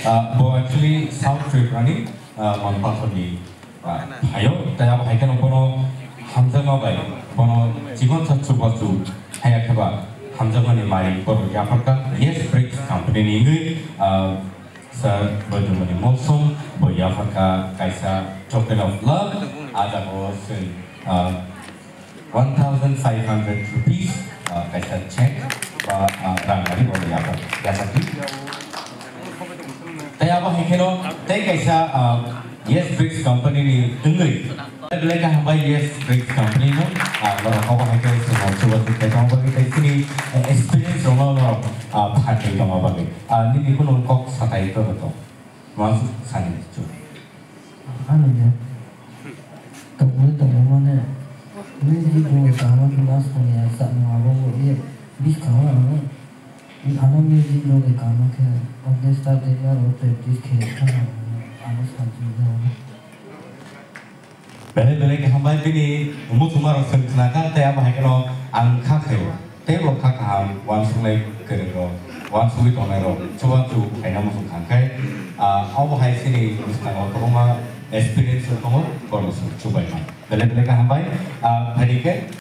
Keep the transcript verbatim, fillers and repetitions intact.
Ah, bo actually South Tripura ni, ah, Manpathor ni, ah, phaio, tei abo hai kheno bono hamjakma bai, bono chikon sa chubachu haya kheba hamjakmani mai bono yapharkha Yes Bricks company ni wngwi, ah, Sir Bojomani Molsom bo yapharkha kaisa token of love, ah, jago chwng, ah, one thousand five hundred rupees, ah, kaisa check ba, ah, rang nani bo yapar, yapar di. Tei abo hai kheno tei kaisa, ah, Yes Bricks company ni wngwi belai khe hambai Yes Bricks company no, ah, norok abo hai khe chwng chubachu khaitongma bagwi tei chini, eh, experience rokno norok, ah, phan tongma bagwi. Ah, nini kunu kok satai to to. Mas sani chu. Ano je. Tongwi tongwi mane. Music bo kaham khe mas kongya sa no abo bo ye. Bis kaham ano. Ano music bo kaham khe. Orchestra de ya ro practice khe. Ano sa ju ya. Belai belai khe hambai bini muchungmarok chwng khnakha tei abo hai kheno ang kha khaio. Tei bo kha kaham uansuknai kwrwirok, uansugwi tongnairok chubachu khaina muchung kha khe, ah, obo hai chini bwskango kwbangma experience rok tongo, borokno chwng chubaima. Belai belai khe hambai, ah, phaidi khe.